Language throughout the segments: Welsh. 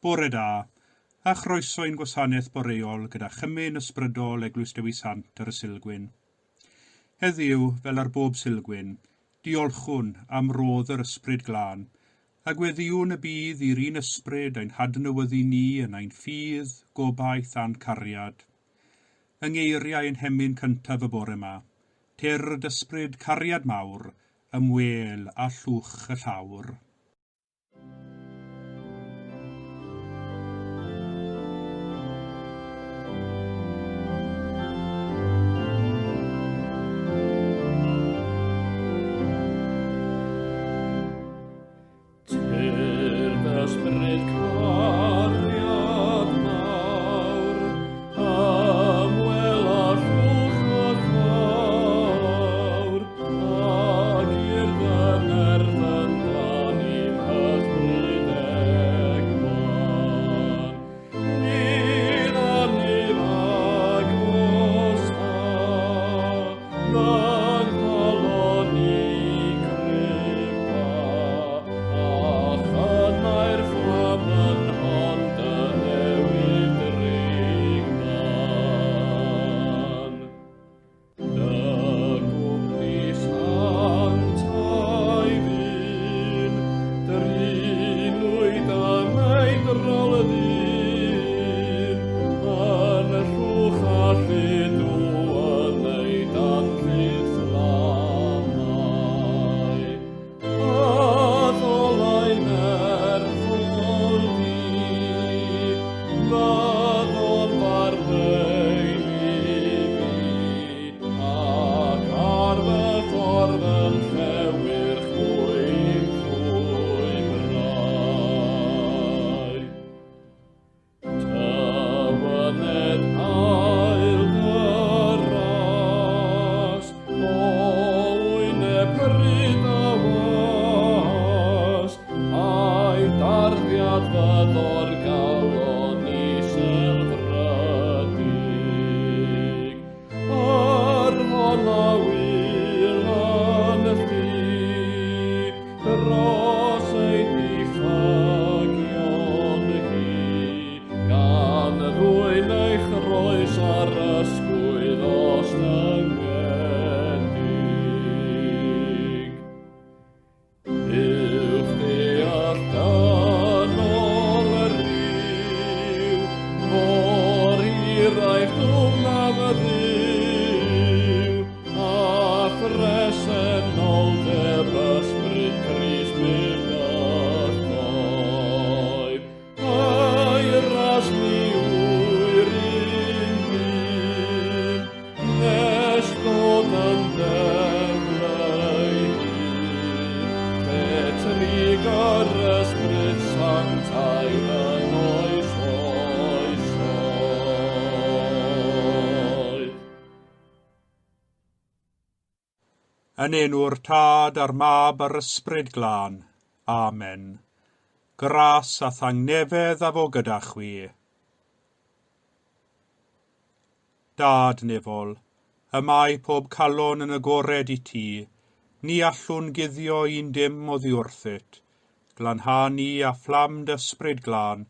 Bore da, a chroeso i'n gwasanaeth boreol gyda Chymun Ysbrydol Eglwys Dewi Sant ar y Sulgwyn. Heddiw, fel ar bob Sulgwyn, diolchwn am rodd yr Ysbryd Glân, a gweddïwn y bydd i'r un Ysbryd ein hadnewyddu ni yn ein ffydd, gobaith a'n cariad. Yng ngeiriau ein hemyn cyntaf y bore 'ma, Tyrd Ysbryd cariad mawr, ymwêl â llwch y llawr. Tyrd ysbryd cariad mawr, ymwel â llwch y llawr, ac i'r dyner ddynddan i'm hysbryd egwan. Nid anif agos a fy nghalon i gryfha, a chynnau'r fflam yn hon dy newid drigman. Dy gwmni sanctaidd un, drinwyd a meidrol ddyn, yn llwch a lludw yn ei danllyd fflamau. Addolai nerthol di, fyddwn farddeu'n i fi, ac ar fy ffordd yn llewyrch mwy'n llwybrau. Tywyned haul dy ras, o wyneb pryd y was, a'i darddiad fyddo'r galon iselfrydig. Yr hon a wyl yn llu dros ei diffygion hi, gan ddwyn ei chroes ar ysgwydd ostyngedig. Uwch ddeall dynol ryw, mor hiraeth dwfn am Dduw, a phresenoldeb ysbryd Crist byth bythoedd. A'i ras ni ŵyr un dyn, nes dod yn deml ei hun, lle trig yr Ysbryd Sanctaidd yn oes oesoedd. Yn enw'r Tad a'r Mab a'r Ysbryd Glân. Amen. Gras a thangnefedd a fo gyda chwi. Dad nefol, y mae pob calon yn agored i ti, ni allwn guddio un dim oddi wrthyt. Glanha ni â fflam d'Ysbryd Glân,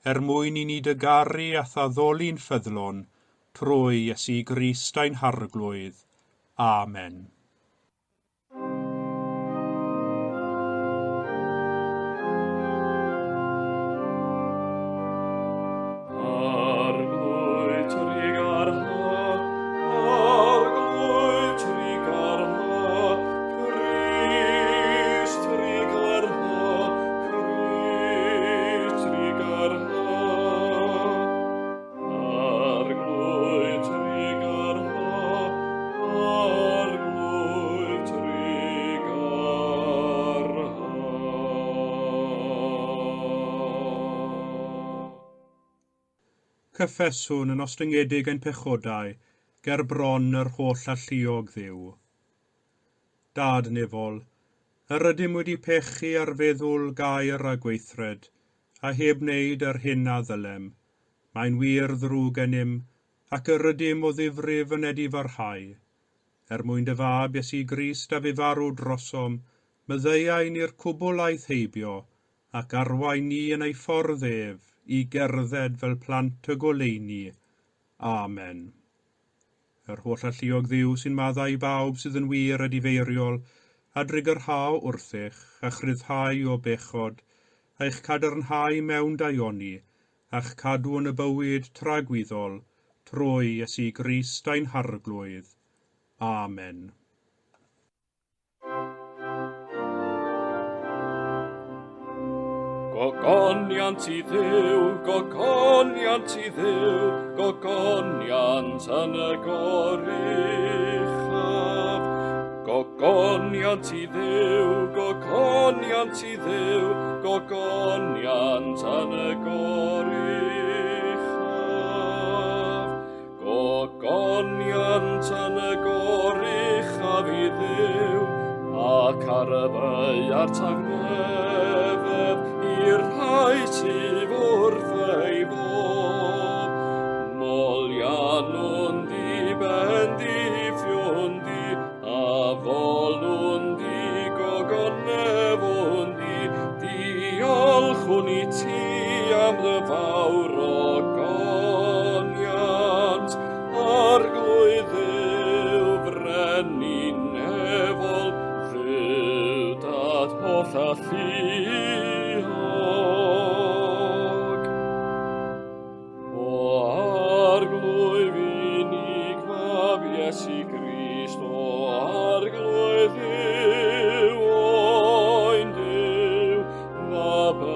er mwyn i ni dy garu a'th addoli'n ffyddlon, trwy Iesu Grist ein Harglwydd. Amen. Arglwydd trugarha, Arglwydd trugarha, Crist trugarha, Crist trugarha. Arglwydd trugarha, Arglwydd trugarha. Cyffeswn yn ostyngedig ein pechodau ger bron yr holl alluog Dduw. Dad nefol, yr ydym wedi pechu ar feddwl, gair a gweithred, a heb wneud yr hyn a ddylem. Mae'n wir ddrwg gennym, ac yr ydym o ddifrif yn edifarhau. Er mwyn dy Fab Iesu Grist a fu farw drosom, maddeuai ni'r cwbl aeth heibio, ac arwain ni yn ei ffordd ef. i gerdded fel plant y goleuni. Amen. Yr holl alluog Dduw sy'n maddau i bawb sydd yn wir a difeiriol, a drugarhao wrthych, a'ch rhyddhau o bechod, a'ch cadarnhau mewn daioni, a'ch cadw yn y bywyd tragwyddol, trwy Iesu Grist ein Harglwydd. Amen. Gogoniant i Dduw, gogoniant i Dduw, gogoniant yn y goruchaf. Gogoniant i Dduw, gogoniant i Dduw, gogoniant yn y goruchaf. Gogoniant yn y goruchaf i Dduw, ac ar y ddaear tangnefedd i'r rhai sydd wrth ei fodd. Moliannwn di, bendithiwn di, a folwn di, gogonefwn di, diolchwn i ti am dy fawr ogoniant, Arglwydd Dduw, Frenin nefol, Dduw Dad holl alluog. O Arglwydd unig Mab Iesu Grist, o Arglwydd Dduw, Oen Duw, Mab y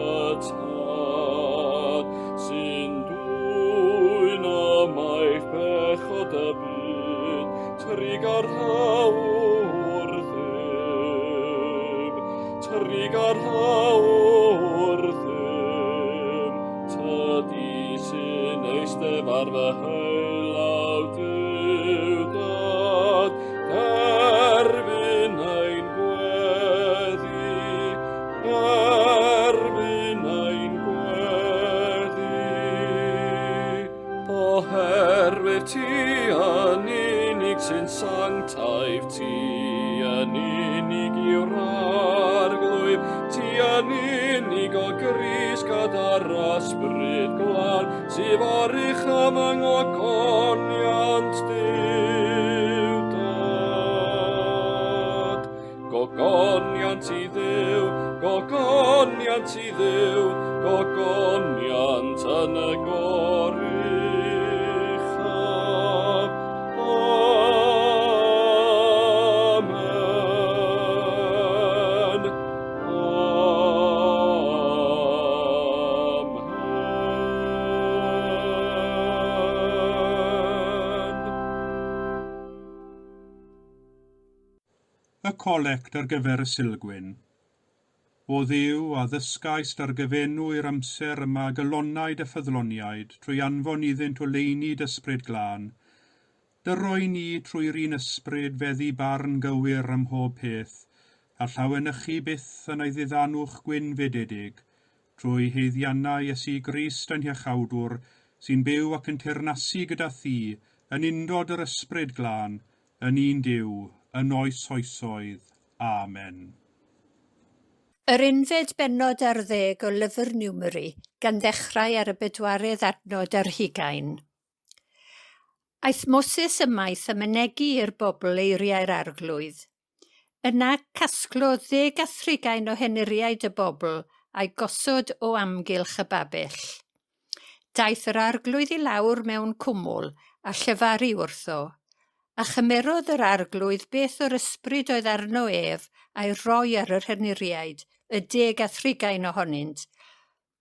Tad, sy'n dwyn ymaith bechod y byd, trugarhau wrthym, trugarhau wrthym, tydi sy'n eistedd ar fy heulaw Duw Dad, derbyn ein gweddi, Derbyn ein gweddi. Oherwydd ti yn unig sy'n sanctaidd, ti yn unig yw'r Arglwydd, ti yn unig o Grist gyda'r Ysbryd Glân, sydd o'r uchaf yng ngogoniant Duw Dad. Gogoniant i Dduw, gogoniant i Dduw, gogoniant yn y goruchaf. Amen. Amen. Y colect ar gyfer y Sulgwyn. O Dduw, a ddysgaist ar gyfenw i'r amser yma galonaid a ffyddloniaid trwy anfon iddynt oleuni d'Ysbryd Glân, dyroi ni trwy'r un Ysbryd feddu barn gywir ym mhob peth, a llawenychu byth yn ei ddiddanwch gwynfydedig, trwy haeddiannau Iesu Grist ein Hiachawdwr, sy'n byw ac yn teyrnasu gyda thi, yn undod yr Ysbryd Glân, Yn un Duw, yn oes oesoedd. Amen. Yr unfed bennod ar ddeg o Lyfr Numeri, gan ddechrau ar y bedwaredd adnod ar hugain. Aeth Moses ymaith a mynegi i'r bobl eiriau'r Arglwydd. Yna casglodd ddeg a thrigain o henuriaid y bobl a'u gosod o amgylch y babell. Daeth yr Arglwydd i lawr mewn cwmwl a llefaru wrtho, a chymerodd yr Arglwydd beth o'r ysbryd oedd arno ef a'i roi ar yr henuriaid, y deg a thrigain ohonynt.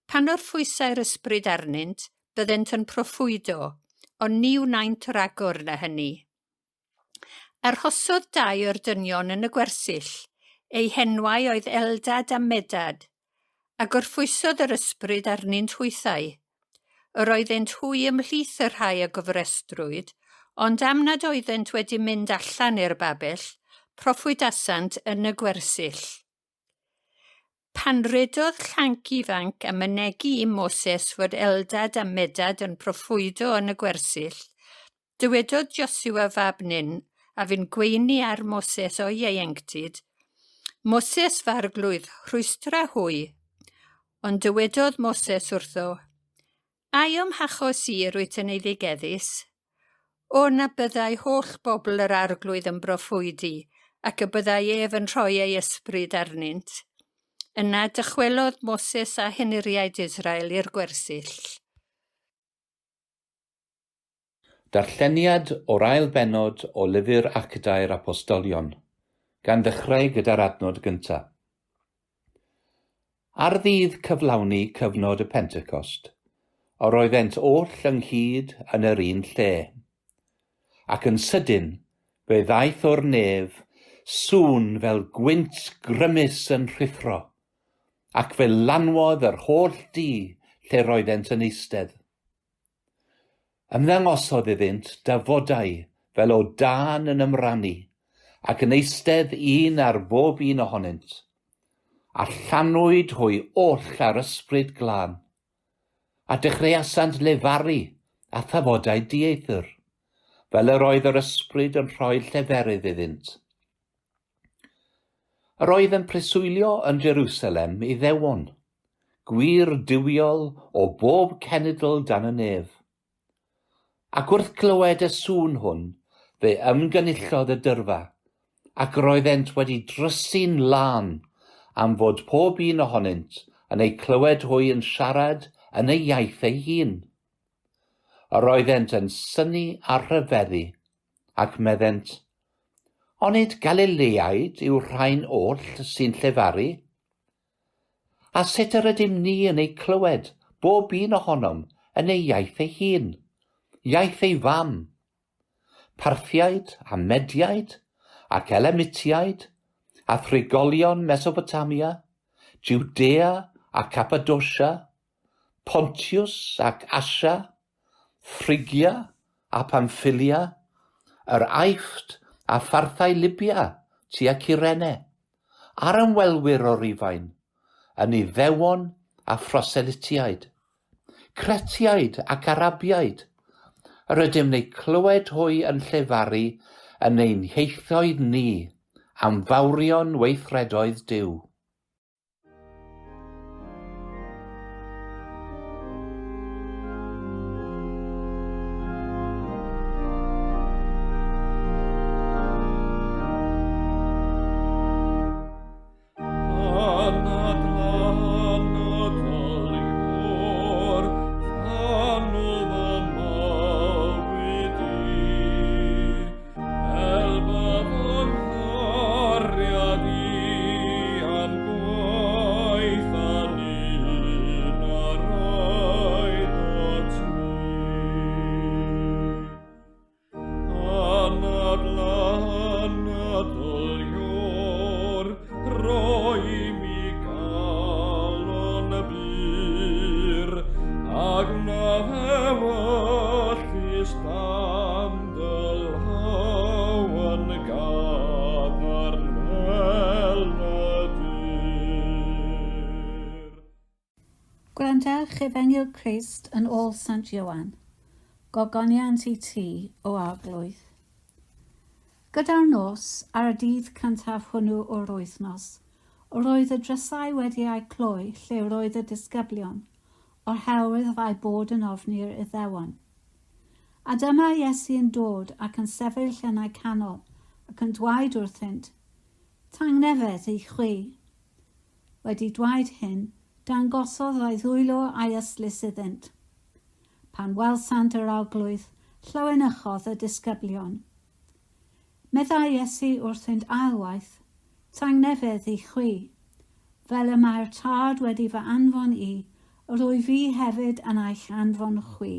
Pan orffwysai'r ysbryd arnynt, byddent yn proffwydo, ond ni wnaent ragor na hynny. Arhosodd dau o'r dynion yn y gwersyll, eu henwau oedd Eldad a Medad, a gorffwysodd yr ysbryd arnynt hwythau. Yr oeddent hwy ymhlith y rhai a gofrestrwyd, ond am nad oeddent wedi mynd allan i'r babell, proffwydasant yn y gwersyll. Pan redodd llanc ifanc a mynegi i Moses fod Eldad a Medad yn proffwydo yn y gwersyll, dywedodd Josua fab Nun, a fu'n gweini ar Moses o'i ieuenctid, Moses, fy arglwydd, rhwystra hwy. Ond dywedodd Moses wrtho, Ai o'm hachos i yr wyt yn eiddigeddus? O na byddai holl bobl yr arglwydd yn broffwydi, ac y byddai ef yn rhoi ei ysbryd arnynt. Yna dychwelodd Moses a henuriaid Israel i'r gwersyll. Darlleniad o'r ail bennod o lyfr Actau'r Apostolion, gan ddechrau gyda'r adnod gyntaf. Ar ddydd cyflawni cyfnod y Pentecost, yr oeddent oll ynghyd yn yr un lle. Ac yn sydyn, fe ddaeth o'r nef sŵn fel gwynt grymus yn rhuthro, ac fe lanwodd yr holl dŷ lle roeddent yn eistedd. Ymddangosodd iddynt dafodau fel o dân yn ymrannu, ac yn eistedd un ar bob un ohonynt, a llanwyd hwy oll â'r Ysbryd Glân, a dechreuasant lefaru â thafodau dieithr, fel yr oedd yr Ysbryd yn rhoi lleferydd iddynt. Yr oedd yn preswylio yn Jerusalem Iddewon, gwir duwiol o bob cenedl dan y nef. Ac wrth glywed y sŵn hwn, fe ymgynullodd y dyrfa, ac roeddent wedi drysu'n lân am fod pob un ohonynt yn eu clywed hwy yn siarad yn ei iaith ei hun. Yr oeddent yn synnu a rhyfeddu, ac meddent, Onid Galileaid yw'r rhain oll sy'n llefaru? A sut yr ydym ni yn eu clywed, bob un ohonom, yn ei iaith ei hun, iaith ei fam? Parthiaid a Mediaid ac Elamitiaid a thrigolion Mesopotamia, Jwdea a Cappadocia, Pontius ac Asia, Phrygia a Pamphylia, yr Aifft a pharthau Libya tua Cyrene, a'r ymwelwyr o Rufain, yn Iddewon a phroselytiaid, Cretiaid ac Arabiaid, yr ydym yn eu clywed hwy yn llefaru yn ein hieithoedd ni am fawrion weithredoedd Duw. Gwrandewch Efengyl Crist yn ôl Sant Ioan. Gogoniant i ti, o Arglwydd. Gyda'r nos, ar y dydd cyntaf hwnnw o'r wythnos, roedd y drysau wedi eu cloi lle roedd y disgyblion, oherwydd eu bod yn ofni'r Iddewon. A dyma Iesu yn dod ac yn sefyll yn eu canol, ac yn dweud wrthynt, Tangnefedd i chwi. Wedi dweud hyn, dangosodd ei ddwylo a'i ystlys iddynt. Pan welsant yr Arglwydd, llawenychodd y disgyblion. Meddai Iesu wrthynt ailwaith, Tangnefedd i chwi. Fel y mae'r Tad wedi fy anfon i, yr wyf fi hefyd yn eich anfon chwi.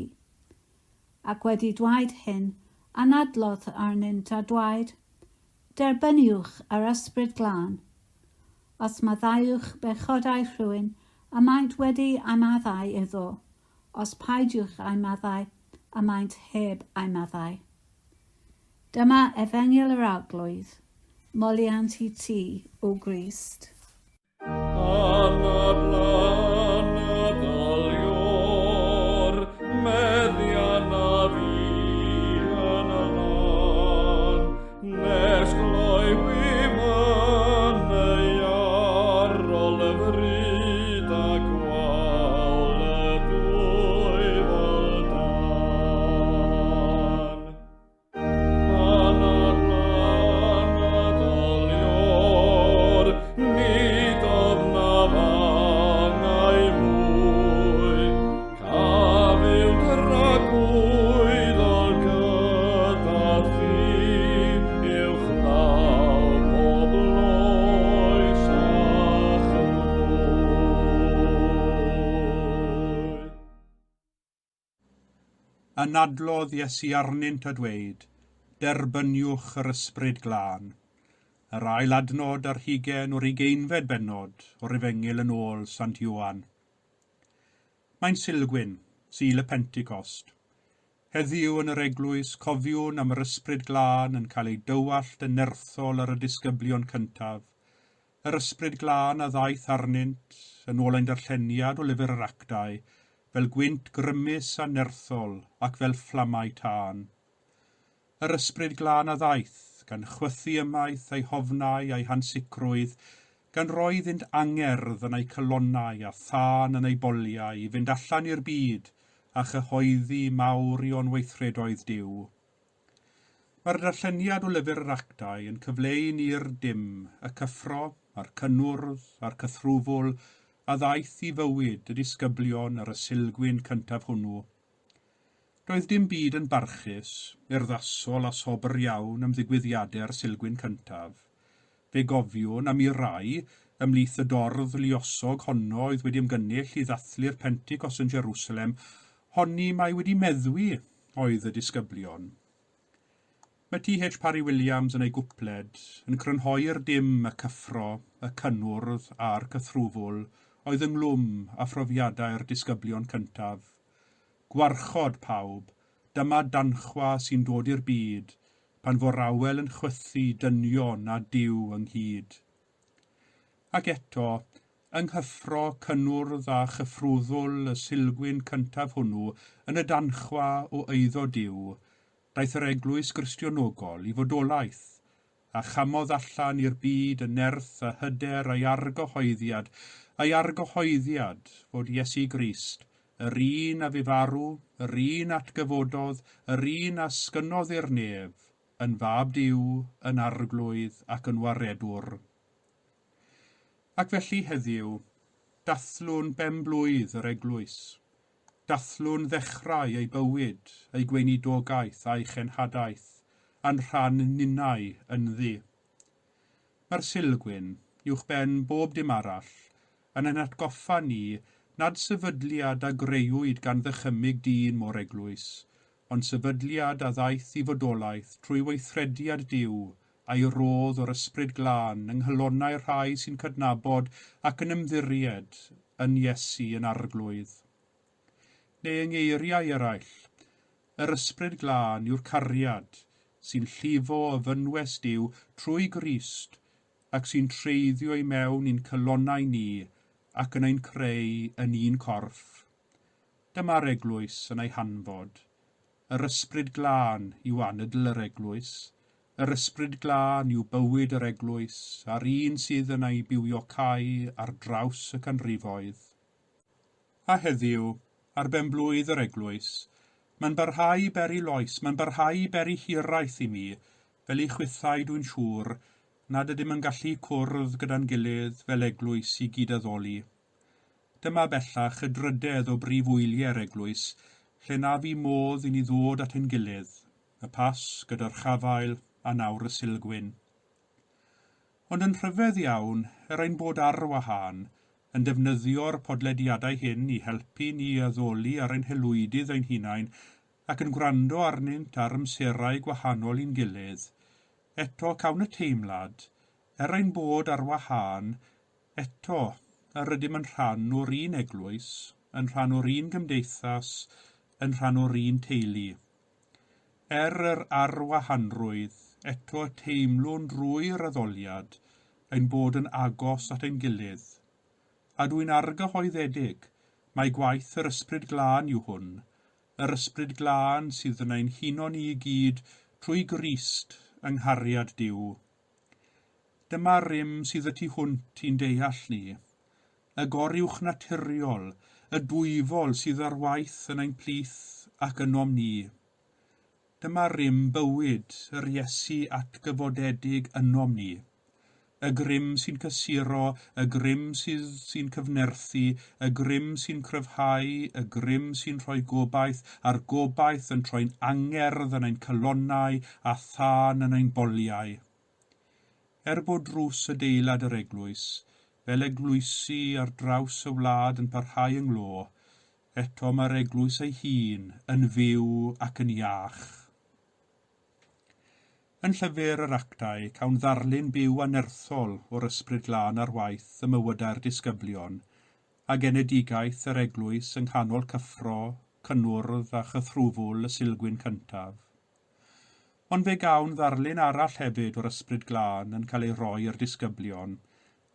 Ac wedi dweud hyn, anadlodd arnynt a dweud, Derbyniwch yr Ysbryd Glân. Os maddeuwch bechodau rhywun, y maent wedi eu maddau iddo, os peidiwch â'u maddau, y maent heb eu maddau. Dyma Efengyl yr Arglwydd. Moliant i ti, O Grist. Anadlodd Iesu arnynt a dweud, Derbyniwch yr Ysbryd Glân. Yr ail adnod ar hugen o'r ugeinfed bennod o'r Efengyl yn ôl Sant Ioan. Mae'n Sulgwyn, Sul y Pentecost. Heddiw yn yr eglwys cofiwn am yr Ysbryd Glân yn cael ei dywallt yn nerthol ar y disgyblion cyntaf. Yr Ysbryd Glân a ddaeth arnynt, yn ôl ein darlleniad o Lyfr yr Actau, fel gwynt grymus a nerthol ac fel fflamau tân. Yr Ysbryd Glân a ddaeth, gan chwythu ymaith eu hofnau a'u hansicrwydd, gan roi iddynt angerdd yn eu calonnau a thân yn eu boliau i fynd allan i'r byd a chyhoeddi mawrion weithredoedd Duw. Mae'r darlleniad o Lyfr yr Actau yn cyfleu ni'r dim, y cyffro, a'r cynnwrf, a'r cythrwfl a ddaeth i fywyd y disgyblion ar y Sulgwyn cyntaf hwnnw. Doedd dim byd yn barchus, urddasol a sobr iawn am ddigwyddiadau'r Sulgwyn cyntaf. Fe gofiwn am i rai, ymhlith y dorf luosog honno oedd wedi ymgynnull i ddathlu'r Pentecost yn Jerusalem, honni mai wedi meddwi oedd y disgyblion. Mae TH Parry Williams yn ei gwpled yn crynhoi'r dim y cyffro, y cynnwrf a'r cythrwfl oedd ynghlwm â phrofiadau'r disgyblion cyntaf. Gwarchod pawb, dyma danchwa sy'n dod i'r byd, pan fo'r awel yn chwythu dynion a Duw ynghyd. Ac eto, yng nghyffro cynnwrdd a chyffrwddwl y Sulgwyn cyntaf hwnnw yn y danchwa o eiddo Duw, daeth yr Eglwys Gristionogol i fodolaeth, a chamodd allan i'r byd y nerth a hyder a'i argyhoeddiad, a'i argyhoeddiad fod Iesu Grist, yr un a fu farw, yr un atgyfododd, yr un a sgynnodd i'r nef, yn Fab Duw, yn Arglwydd ac yn Waredwr. Ac felly heddiw, dathlwn ben-blwydd yr Eglwys. Dathlwn ddechrau ei bywyd, ei gweinidogaeth a'i chenhadaeth, a'n rhan ninnau ynddi. Mae'r Sulgwyn, uwchben bob dim arall, yn ein hatgoffa ni nad sefydliad a greuwyd gan ddychymyg dyn mo'r Eglwys, ond sefydliad a ddaeth i fodolaeth trwy weithrediad Duw a'i rodd o'r Ysbryd Glân yng nghalonnau'r rhai sy'n cydnabod ac yn ymddiried yn Iesu yn Arglwydd. Neu yng ngeiriau eraill, yr Ysbryd Glân yw'r cariad sy'n llifo o fynwes Duw trwy Grist ac sy'n treiddio i mewn i'n calonnau ni ac yn ein creu yn un corff. Dyma'r Eglwys yn ei hanfod. Yr Ysbryd Glân yw anadl yr Eglwys. Yr Ysbryd Glân yw bywyd yr Eglwys a'r un sydd yn ei bywiocáu ar draws y canrifoedd. A heddiw, ar ben-blwydd yr Eglwys, mae'n barhau i beri loes, mae'n barhau i beri hiraeth i mi, fel i chwithau dwi'n siŵr, nad ydym yn gallu cwrdd gyda'n gilydd fel eglwys i gyd-addoli. Dyma bellach y drydedd o brif wyliau'r eglwys, lle na fu modd i ni ddod at ein gilydd, y Pasg, y Dyrchafael, a nawr y Sulgwyn. Ond yn rhyfedd iawn, er ein bod ar wahân, yn defnyddio'r podlediadau hyn i helpu ni i addoli ar ein helwydydd ein hunain ac yn gwrando arnynt ar amserau gwahanol i'n gilydd, Eto cawn y teimlad, er ein bod ar wahân, eto yr ydym yn rhan o'r un eglwys, yn rhan o'r un gymdeithas, yn rhan o'r un teulu. Er yr arwahanrwydd, eto y teimlwn drwy'r addoliad ein bod yn agos at ein gilydd. A dw i'n argyhoeddedig mai gwaith yr Ysbryd Glân yw hwn, yr Ysbryd Glân sydd yn ein huno ni i gyd trwy Grist yng nghariad Duw. Dyma'r rym sydd y tu hwnt i'n deall ni, y goruwchnaturiol, y dwyfol sydd ar waith yn ein plith ac ynom ni. Dyma rym bywyd yr Iesu atgyfodedig ynom ni. Y grym sy'n cysuro, y grym sydd sy'n cyfnerthu, y grym sy'n cryfhau, y grym sy'n rhoi gobaith, a'r gobaith yn troi'n angerdd yn ein calonnau a thân yn ein boliau. Er bod drws adeilad yr eglwys, fel eglwysi ar draws y wlad yn parhau yng nghlo, Eto mae'r eglwys ei hun yn fyw ac yn iach. Yn llyfr yr Actau, cawn ddarlun byw a nerthol o'r Ysbryd Glân ar waith ym mywydau'r disgyblion, a genedigaeth yr eglwys yng nghanol cyffro, cynnwrf a chythrwfwl y Sulgwyn cyntaf. Ond fe gawn ddarlun arall hefyd o'r Ysbryd Glân yn cael ei roi i'r disgyblion,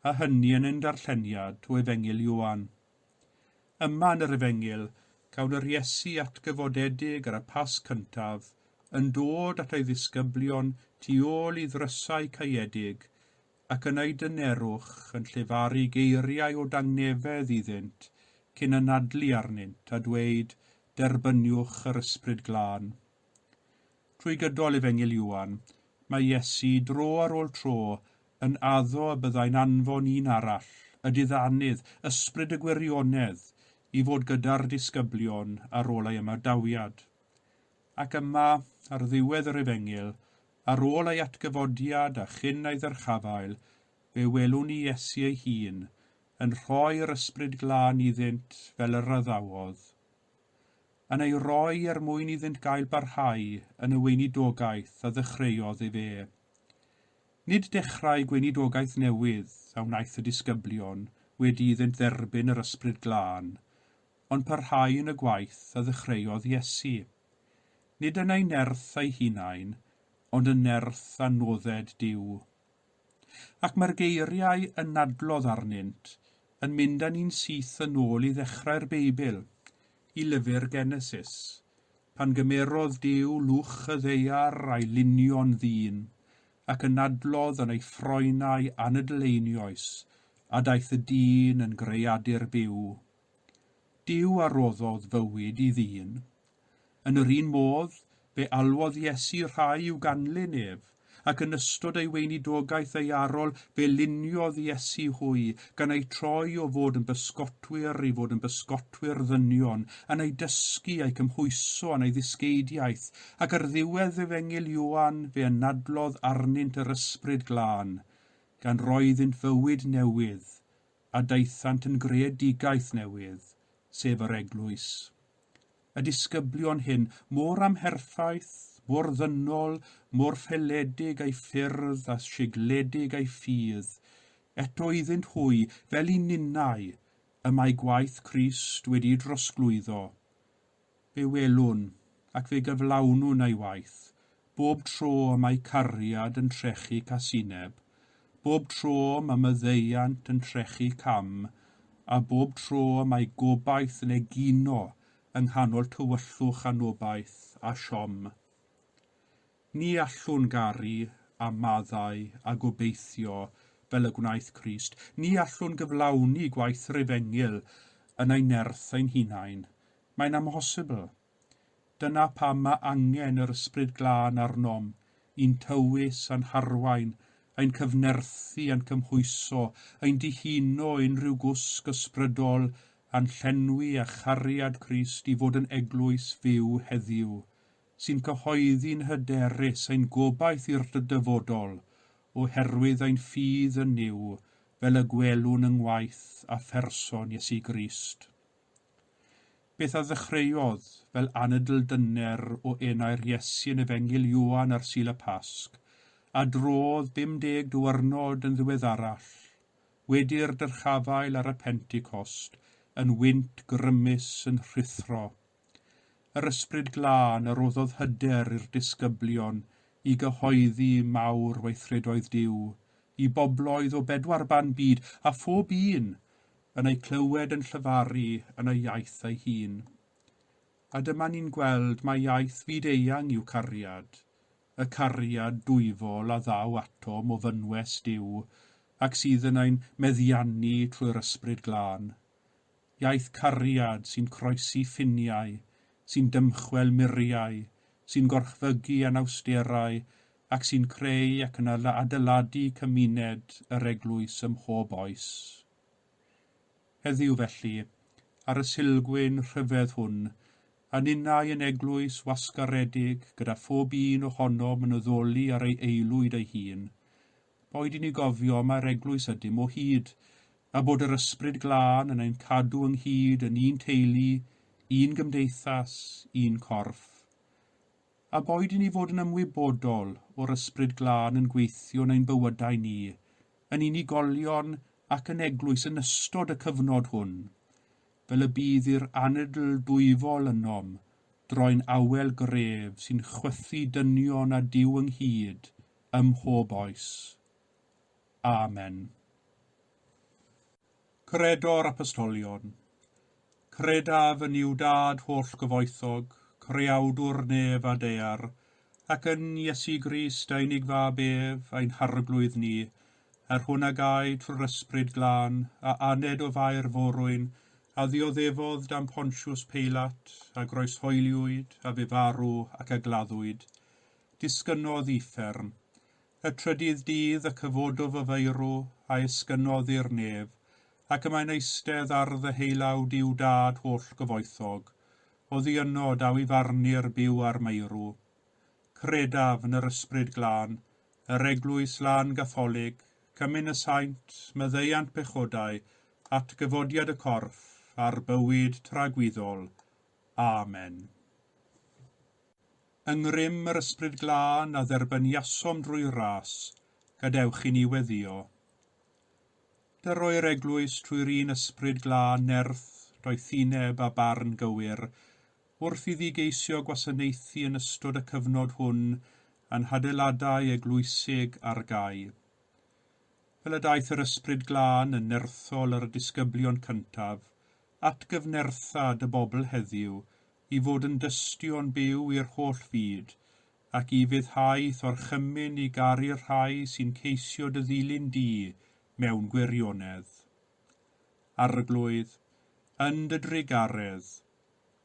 a hynny yn ein darlleniad o Efengyl Ioan. Yma yn yr Efengyl, cawn yr Iesu atgyfodedig ar y Pasg cyntaf yn dod at ei ddisgyblion tu ôl i ddrysau caeedig ac yn ei dynerwch yn llefaru geiriau o dangnefedd iddynt cyn anadlu arnynt a dweud, Derbyniwch yr Ysbryd Glân. Trwy gydol Efengyl Ioan, mae Iesu dro ar ôl tro yn addo y byddai'n anfon un arall, y diddanydd, ysbryd y gwirionedd, i fod gyda'r disgyblion ar ôl ei ymadawiad. Ac yma, ar ddiwedd yr Efengyl, ar ôl ei atgyfodiad a chyn ei ddyrchafael, fe welwn ni Iesu ei hun yn rhoi'r Ysbryd Glân iddynt fel yr addawodd. Yn ei roi er mwyn iddynt gael barhau yn y weinidogaeth a ddechreuodd ef e. Nid dechrau gweinidogaeth newydd a wnaeth y disgyblion wedi iddynt dderbyn yr Ysbryd Glân, ond parhau yn y gwaith a ddechreuodd Iesu. Nid yn eu nerth eu hunain, ond yn nerth a nodded Duw. Ac mae'r geiriau yn nadlodd arnynt yn mynd â ni'n syth yn ôl i ddechrau'r Beibl, i lyfr Genesis, pan gymerodd Duw lwch y ddaear a'i lunio'n ddyn, ac anadlodd yn ei ffroenau anadl einioes, a daeth y dyn yn greadur byw. Duw a roddodd fywyd i ddyn. Yn yr un modd, fe alwodd Iesu rhai i'w ganlyn ef, ac yn ystod ei weinidogaeth ddaearol fe luniodd Iesu hwy, gan eu troi o fod yn bysgotwyr i fod yn bysgotwyr ddynion, yn eu dysgu a'u cymhwyso yn ei ddysgeidiaeth, ac ar ddiwedd Efengyl Ioan fe anadlodd arnynt yr Ysbryd Glân, gan roi iddynt fywyd newydd, a daethant yn greadigaeth newydd, sef yr eglwys. Y disgyblion hyn, mor amherffaith, mor ddynol, mor ffeledig eu ffyrdd a sigledig eu ffydd, eto iddynt hwy, fel i ninnau, y mae gwaith Crist wedi'i drosglwyddo. Fe welwn, ac fe gyflawnwn ei waith, bob tro y mae cariad yn trechu casineb, bob tro mae maddeuant yn trechu cam, a bob tro y mae gobaith yn egino yng nghanol tywyllwch anobaith a siom. Ni allwn garu a maddau a gobeithio fel y gwnaeth Crist. Ni allwn gyflawni gwaith yr Efengyl yn ein nerth ein hunain. Mae'n amhosibl. Dyna pam mae angen yr Ysbryd Glân arnom, i'n tywys a'n harwain, ein cyfnerthu a'n cymhwyso, ein dihuno unrhyw gwsg ysbrydol, a'n llenwi â chariad Crist i fod yn eglwys fyw heddiw, sy'n cyhoeddi'n hyderus ein gobaith i'r dyfodol, oherwydd ein ffydd yn Nuw, fel y gwelwn yng ngwaith a pherson Iesu Grist. Beth a ddechreuodd fel anadl dyner o enau'r Iesu yn Efengyl Ioan ar Sul y Pasg, a drodd 50 diwrnod yn ddiweddarach, wedi'r dyrchafael ar y Pentecost, yn wynt grymus yn rhuthro. Yr Ysbryd Glân a roddodd hyder i'r disgyblion i gyhoeddi mawr weithredoedd Duw i bobloedd o bedwar ban byd, a phob un yn ei clywed yn llefaru yn ei iaith ei hun. A dyma ni'n gweld mai iaith fyd-eang yw cariad, y cariad dwyfol a ddaw atom o fynwes Duw ac sydd yn ein meddiannu trwy'r Ysbryd Glân. Iaith cariad sy'n croesi ffiniau, sy'n dymchwel muriau, sy'n gorchfygu anawsterau ac sy'n creu ac yn adeiladu cymuned yr eglwys ym mhob oes. Heddiw felly, ar y Sulgwyn rhyfedd hwn, a ninnau yn eglwys wasgaredig gyda phob un ohonom yn addoli ar ei aelwyd ei hun, boed i ni gofio mai'r eglwys ydym o hyd, a bod yr Ysbryd Glân yn ein cadw ynghyd yn un teulu, Un gymdeithas, un corff. A boed i ni fod yn ymwybodol o'r ysbryd glân yn gweithio yn ein bywydau ni, yn unigolion ac yn eglwys yn ystod y cyfnod hwn, fel y bydd i'r anadl dwyfol ynom droi'n awel gref sy'n chwythu dynion a Duw ynghyd ym mhob oes. Amen. Credo'r Apostolion. Credaf yn Nuw Dad holl gyfoethog, creawdwr nef a daear, ac yn Iesu Grist ei unig fab ef, ein harglwydd ni, yr hwn a gau trwy'r Ysbryd Glân, a aned o Fair Forwyn, a ddioddefodd dan Pontius Peilat, a groeshoeliwyd, a fu farw, ac a gladdwyd. Disgynnodd uffern. Y trydydd dydd y cyfododd o feirw, a esgynnodd i'r nef, ac y mae'n eistedd ar ddeheulaw Duw Dad holl gyfoethog. Oddi yno daw i farnu'r byw a'r meirw. Credaf yn yr Ysbryd Glân, yr Eglwys Lân Gatholig, cymun y saint, maddeuant pechodau, atgyfodiad y corff, a'r bywyd tragwyddol. Amen. Yng ngrym yr Ysbryd Glân a dderbyniasom drwy ras, gadewch i ni weddïo. Dyroi'r Eglwys trwy'r un Ysbryd Glân nerth, doethineb a barn gywir, wrth iddi geisio gwasanaethu yn ystod y cyfnod hwn a'n hadeiladau eglwysig ar gau. Fel y daeth yr Ysbryd Glân yn nerthol ar y disgyblion cyntaf, atgyfnertha dy bobl heddiw i fod yn dystion byw i'r holl fyd, ac i fuddhau 'th orchymyn i garu'r rhai sy'n ceisio dy ddilyn di mewn gwirionedd. Arglwydd, yn dy drugaredd,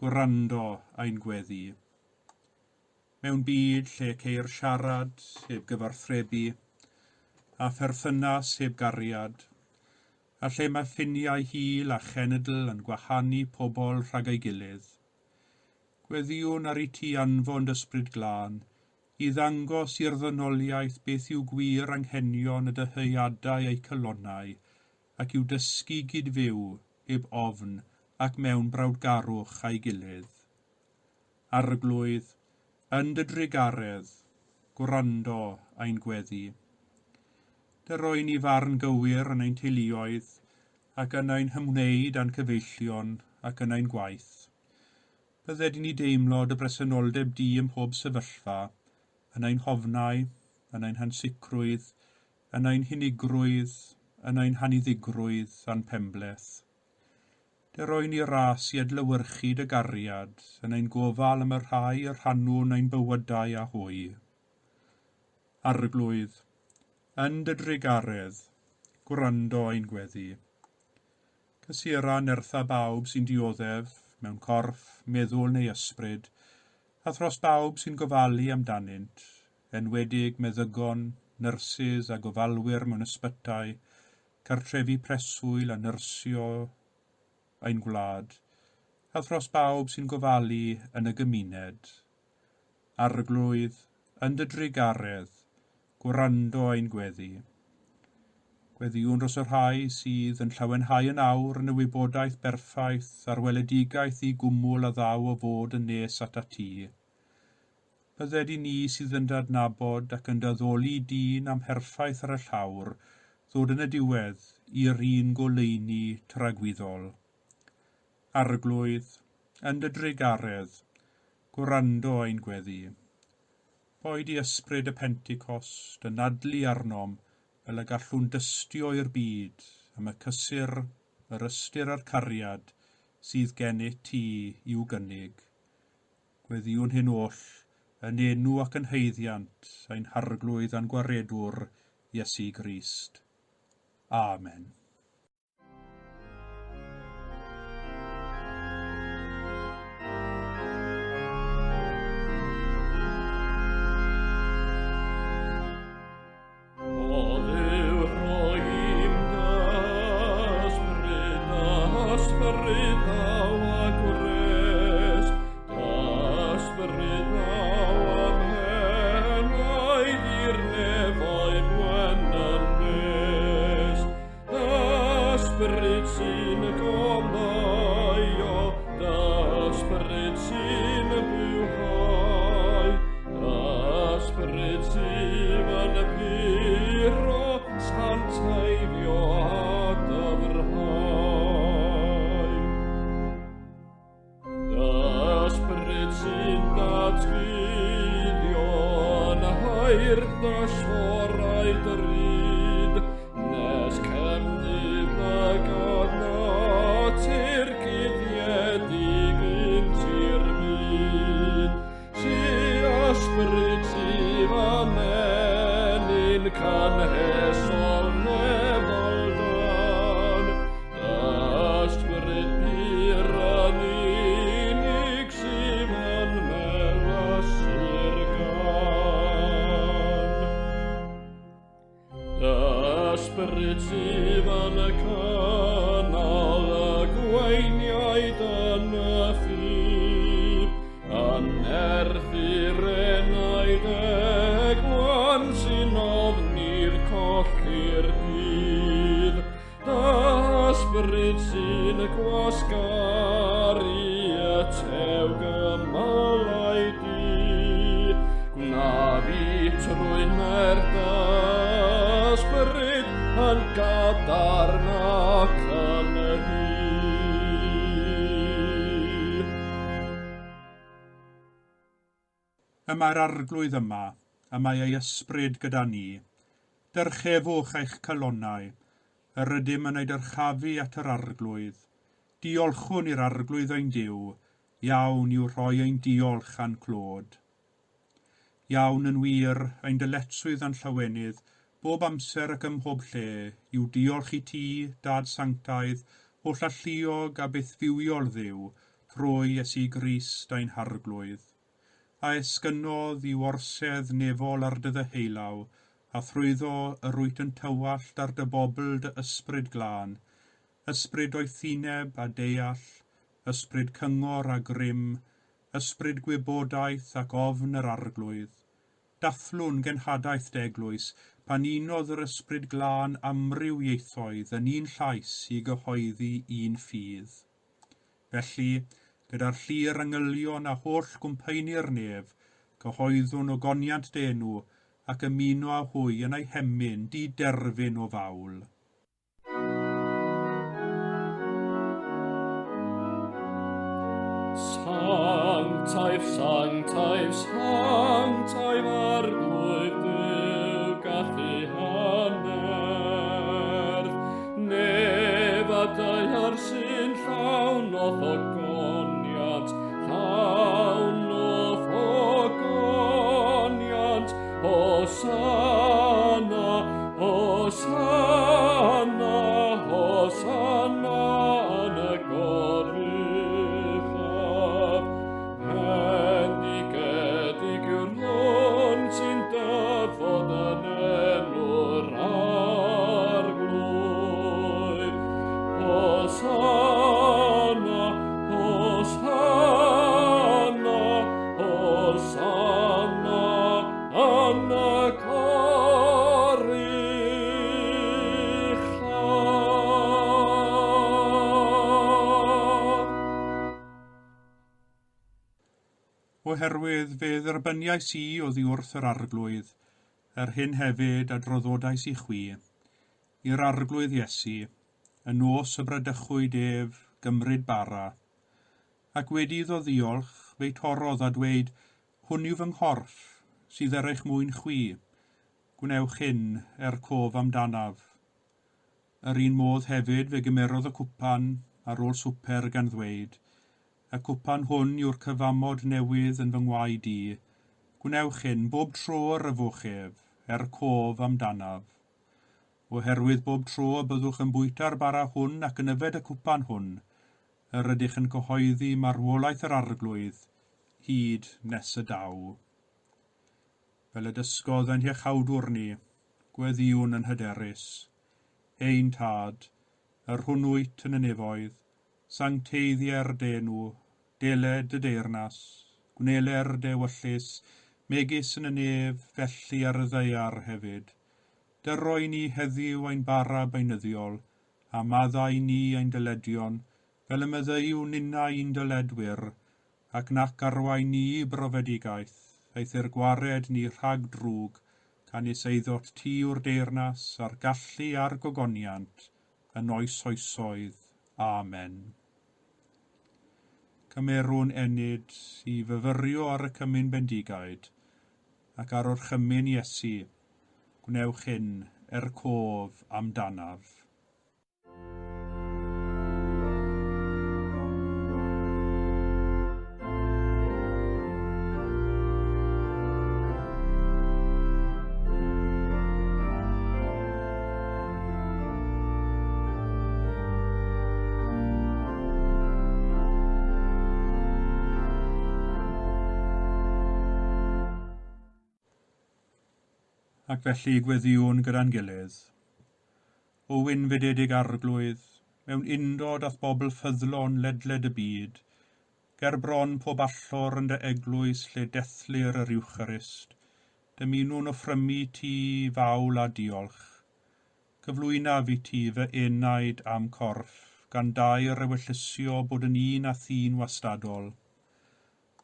gwrando ein gweddi. Mewn byd lle ceir siarad heb gyfarthrebu, a pherthynas heb gariad, a lle mae ffiniau hil a chenedl yn gwahanu pobl rhag ei gilydd. Gweddïwn ar i ti anfon d'Ysbryd Glân i ddangos i'r ddynoliaeth beth yw gwir anghenion y dyheuadau eu calonnau, ac i'w dysgu gyd-fyw heb ofn ac mewn brawdgarwch â'i gilydd. Arglwydd, yn dy drugaredd, gwrando ein gweddi. Dy roi ni farn gywir yn ein teuluoedd, ac yn ein hymwneud â'n cyfeillion ac yn ein gwaith. Bydded i ni deimlo dy bresenoldeb di ym mhob sefyllfa, yn ein hofnau, yn ein hansicrwydd, yn ein hunigrwydd, yn ein haniddigrwydd a'n penbleth. Dy roi ni ras i adlewyrchu dy gariad yn ein gofal am y rhai y rhannwn ein bywydau â hwy. Arglwydd, yn dy drugaredd, gwrando ein gweddi. Cysura nertha bawb sy'n dioddef mewn corff, meddwl neu ysbryd, a thros bawb sy'n gofalu amdanynt, enwedig meddygon, nyrsys a gofalwyr mewn ysbytai, cartrefi preswyl a nyrsio ein gwlad, a thros bawb sy'n gofalu yn y gymuned. Arglwydd, yn dy drugaredd, gwrando ein gweddi. Gweddïwn dros y rhai sydd yn llawenhau yn awr yn y wybodaeth berffaith a'r weledigaeth i gwmwl a ddaw o fod yn nes atat ti. Bydded i ni sydd yn dy adnabod ac yn dy addoli dyn amherffaith ar y llawr ddod yn y diwedd i'r un goleuni tragwyddol. Arglwydd, yn dy drugaredd, gwrando ein gweddi. Boed i ysbryd y Pentecost anadlu arnom fel y gallwn dystio i'r byd am y cysur, yr ystyr a'r cariad sydd gennyt ti i'w gynnig. Gweddïwn hyn oll, yn enw ac yn haeddiant ein Harglwydd a'n Gwaredwr, Iesu Grist. Amen. O Dduw, rhoi i'm d'ysbryd, ysbryd ddaw a gwres, d'ysbryd ddaw a'm henaid i'r nefoedd wen yn nes. feirdd a siorau drud, nes cefnu llygad natur guddiedig un tir byd. Ti ysbryd sydd yn ennyn cynhesol nefol dân, dy ysbryd pur yn unig sydd yn melysu'r gân. Dy ysbryd sydd yn y cynnal y gweiniaid yn y ffydd, yn nerthu'r enaid egwan sy'n ofni'r colli'r dydd. Dy ysbryd sy'n gwasgaru y tew gymylau du. Gwna fi trwy nerth dy ysbryd yn gadarn ac yn hy. Y mae'r Arglwydd yma, a mae ei ysbryd gyda ni. Dyrchefwch eich calonnau. Yr ydym yn ei dyrchafu at yr Arglwydd. Diolchwn i'r Arglwydd ein Duw, iawn yw rhoi ein diolch a'n clod. Iawn yn wir, ein dyletswydd a'n llawenydd, bob amser ac ym mhob lle, yw diolch i ti, Dad sanctaidd, hollalluog a bythfywiol Dduw, trwy Iesu Grist ein Harglwydd. A esgynnodd i'w orsedd nefol ar dy ddeheulaw, a thrwyddo yr wyt yn tywallt ar dy bobl dy ysbryd glân, ysbryd doethineb a deall, ysbryd cyngor a grym, ysbryd gwybodaeth ac ofn yr Arglwydd. Dathlwn genhadaeth dy eglwys, pan unodd yr Ysbryd Glân amryw ieithoedd yn un llais i gyhoeddi un ffydd. Felly, gyda'r llu'r angylion a holl gwmpaenu'r nef, cyhoeddwn ogoniant dy enw, ac ymuno â hwy yn eu hemyn di-derfyn o fawl. Sanctaidd, sanctaidd, sanctaidd Arglwydd Duw, gallu hannerth. Nef a daear sy'n llawn o'th ogoniant, llawn o'th ogoniant, Hosanna, Hosanna, Hosanna yn y goruchaf. Bendigedig yw'r hwn sy'n dyfod yn enw'r Arglwydd. Hosanna, Hosanna, Hosanna yn y goruchaf. Oherwydd fe dderbyniais i oddi wrth yr Arglwydd, yr hyn hefyd a draddodais i chwi, i'r Arglwydd Iesu, y nos y bradychwyd ef, gymryd bara. Ac wedi iddo ddiolch, fe'i torrodd a dweud, Hwn yw fy nghorff, sydd er eich mwyn chwi. Gwnewch hyn er cof amdanaf. Yr un modd hefyd fe gymerodd y cwpan ar ôl swper gan ddweud, Y cwpan hwn yw'r cyfamod newydd yn fy ngwaed i. Gwnewch hyn bob tro yr yfwch ef, er cof amdanaf. Oherwydd bob tro y byddwch yn bwyta'r bara hwn ac yn yfed y cwpan hwn, yr ydych yn cyhoeddi marwolaeth yr Arglwydd, hyd nes y daw. Fel y dysgodd ein Hiachawdwr ni, gweddïwn yn hyderus. Ein Tad, yr hwn wyt yn y nefoedd, Sancteiddier dy enw, deled dy deyrnas, gwneler dy ewyllys, megis yn y nef, felly ar y ddaear hefyd. Dyro i ni heddiw ein bara beunyddiol, a maddau i ni ein dyledion, fel y maddeuwn ninnau i'n dyledwyr, ac nac arwain ni i brofedigaeth, eithr gwared ni rhag drwg, canys eiddot ti yw'r deyrnas, a'r gallu a'r gogoniant, yn oes oesoedd. Amen. Cymerwn ennyd i fyfyrio ar y cymun bendigaid. ac ar orchymyn Iesu, gwnewch hyn er cof amdanaf. Ac felly gweddiwn gyda'n gilydd. O wynfydedig Arglwydd, mewn undod â'th bobl ffyddlon ledled y byd, ger bron pob allor yn dy eglwys lle dethlir yr Iwcharist, dymunwn offrymu ti fawl a diolch. Cyflwynaf i ti fy enaid a'm corff, gan daer ewyllysio bod yn un â thi'n wastadol.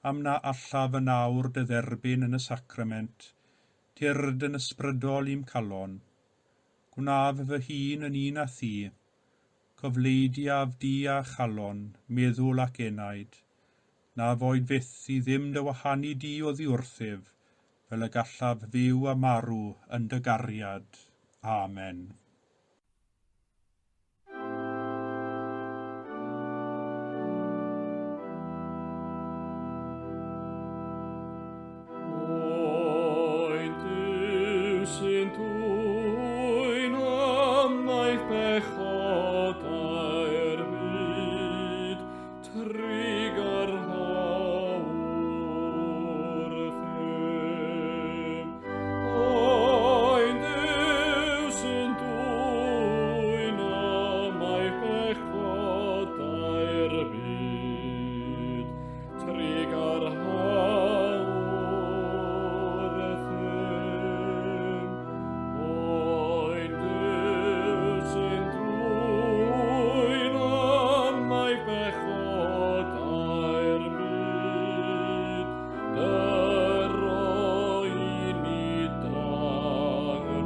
Am na allaf yn awr dy dderbyn yn y sacrament, tyrd yn ysbrydol i'm calon. Gwnaf fy hun yn un â thi. Cofleidiaf di â chalon, meddwl ac enaid. Na foed fyth i ddim dy wahanu di oddi wrthyf, fel y gallaf fyw a marw yn dy gariad. Amen. Oen Duw sy'n dwyn ymaith bechodau'r byd, trugarha wrthym. Oen Duw sy'n dwyn ymaith bechodau'r byd, trugarha wrthym. Oen Duw sy'n dwyn ymaith bechodau'r byd, dyro i ni dangnefedd.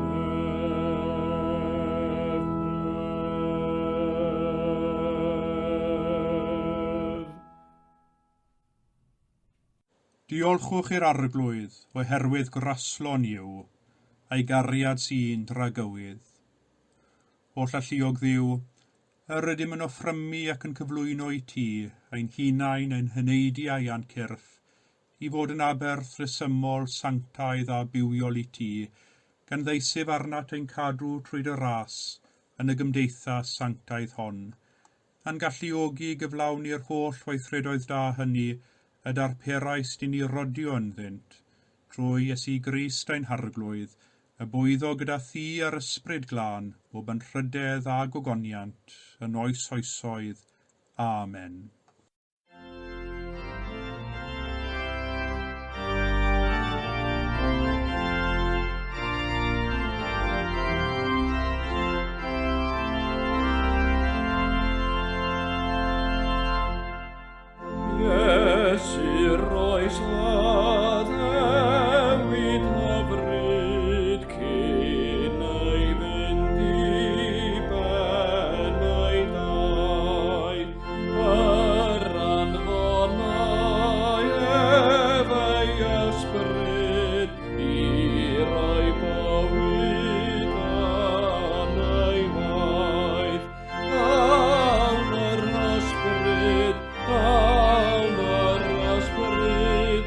Diolchwch i'r Arglwydd, oherwydd graslon yw, a'i gariad sy'n dragywydd. Holl alluog Dduw, yr ydym yn offrymu ac yn cyflwyno i ti, ein hunain, ein heneidiau a'n cyrff, i fod yn aberth rhesymol, sanctaidd a bywiol i ti, gan ddeisyf arnat ein cadw trwy dy ras yn y gymdeithas sanctaidd hon, a'n galluogi i gyflawni'r holl weithredoedd da hynny y darperaist i ni rodio ynddynt, trwy Iesu Grist ein Harglwydd, y bwyddo gyda thi a'r Ysbryd Glân, bob anrhydedd a gogoniant, yn oes oesoedd. Amen. Iesu roes addewid hyfryd cyn ei fynd i ben ei daith. Yr anfonai ef ei ysbryd i roi bywyd yn ei waith. Dawn yr ysbryd, dawn yr ysbryd,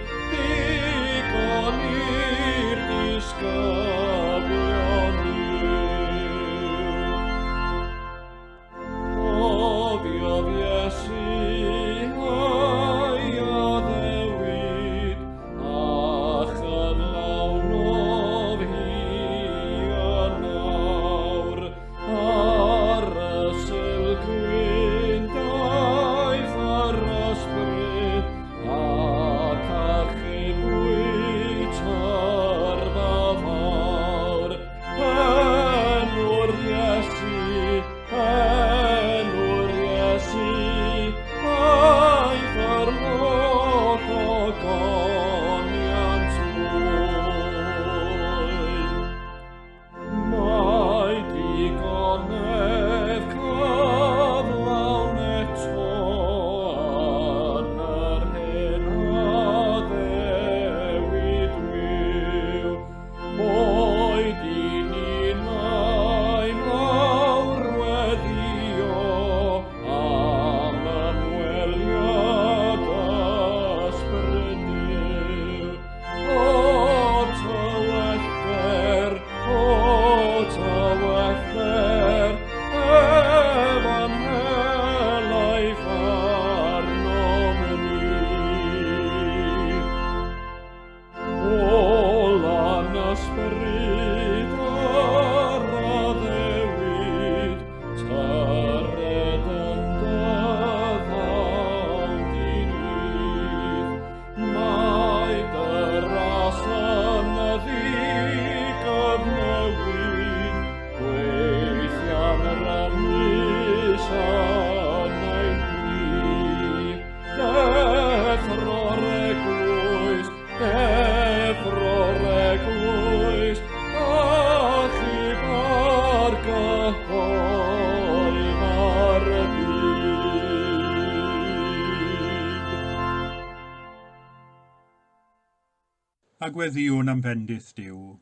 A gweddïwn am fendith Duw.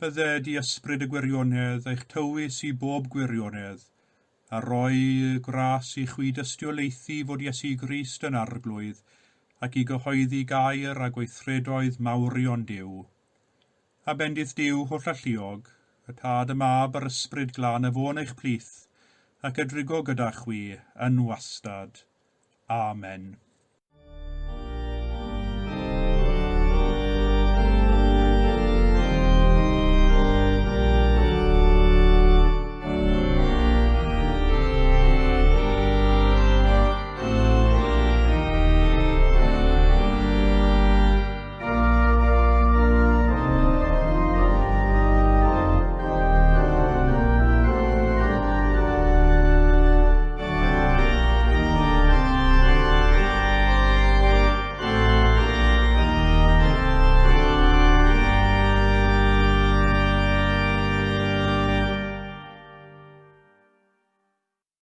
Bydded i ysbryd y gwirionedd eich tywys i bob gwirionedd, a roi gras i chwi dystiolaethu fod Iesu Grist yn Arglwydd, ac i gyhoeddi gair a gweithredoedd mawrion Duw. A bendith Duw hollalluog, y Tad, y Mab a'r Ysbryd Glân a fo'n eich plith, ac a drigo gyda chwi yn wastad. Amen.